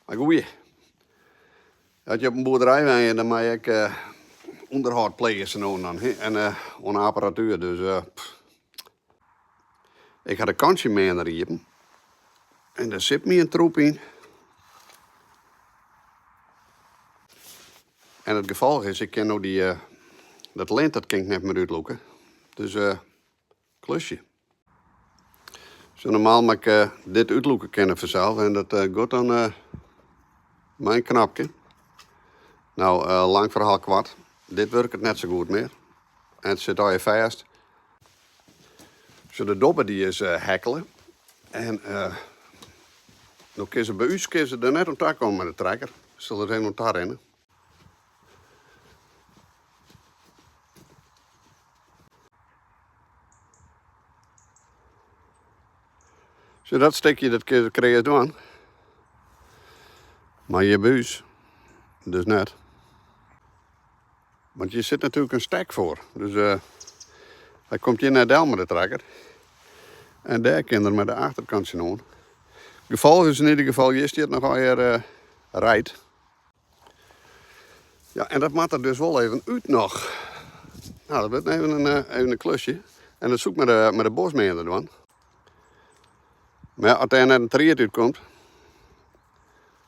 Mar goeie, as je op in boerderij wenje, dan moatte je ek ûnderhâld plege sa no en dan, hè, en oan de apparatuer. Dus ik ha de kantsjemeaner iepen en dêr sit my in troep yn. En it gefolch is, ik kin no dy, dat lint dat kin ik net mear útlûke. Dus klusje. Sa normaal moat ik dit útlûke kinne fansels en dat giet dan mei in knopke. No, lang ferhaal koart, dit wurket net sa goed mear en it sit allegear fêst. Sjoch, de dobbe dy is hekkele en no kin se by ús kin se der net oan ta komme mei de trekker. Sil der even oan ta rinne. Sjoch, dat stikje dat kin se kreas dwaan. Mar hjir by ús dus net. Want hjir sit natuerlik in stek foar. Dus hy komt hjir net del mei de trekker. En dêr kin er mei de achterkant tsjinoan. Gefolch is yn ieder gefal, hjir stiet noch allegear reid. Ja, en dat moat der dus wol even út noch. Nou, dat wurdt even in, even in klusje. En dat soe ik mei de, mei de bosmeaner dwaan. Mar ja, as dêr net in tried útkomt,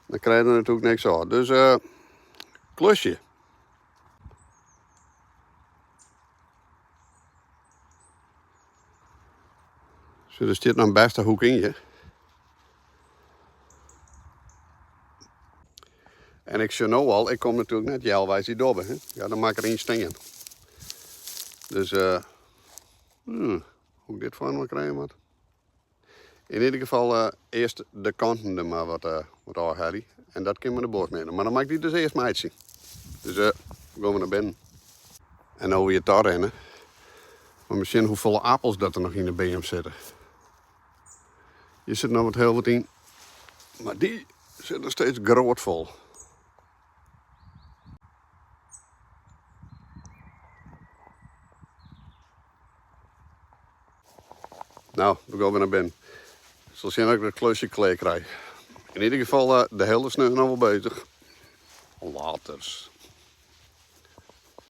dan krij je der natuerlik niks ôf. Dus uh, klusje. Sjoch, der stiet noch in bêste hoek yn hjir. En ik sjoch no al, ik kom natuerlik net healweis dy dobbe. Hè? Ja, dan moat ik der yn stean. Dus, uh, hmm, hoe ik dit foar inoar krije moat. Yn ieder gefal uh, earst de kanten der mar wat, uh, wat ôfhelje. En dat kin mei de boskmeaner. Mar dan moat ik dy dus earst meitsje. Dus uh, gean we nei binnen. En no wie it tarinne. Mar we sjen hoefolle apels dat der noch yn de beam sitte. Hjir sit noch wat hiel wat yn. Mar dy sit noch steeds groatfol. No, we gean wer nei binnen. Ik sil sjen of ik dat klusje klear krij. Yn ieder gefal de hiele sneon noch wol bezich. Laters.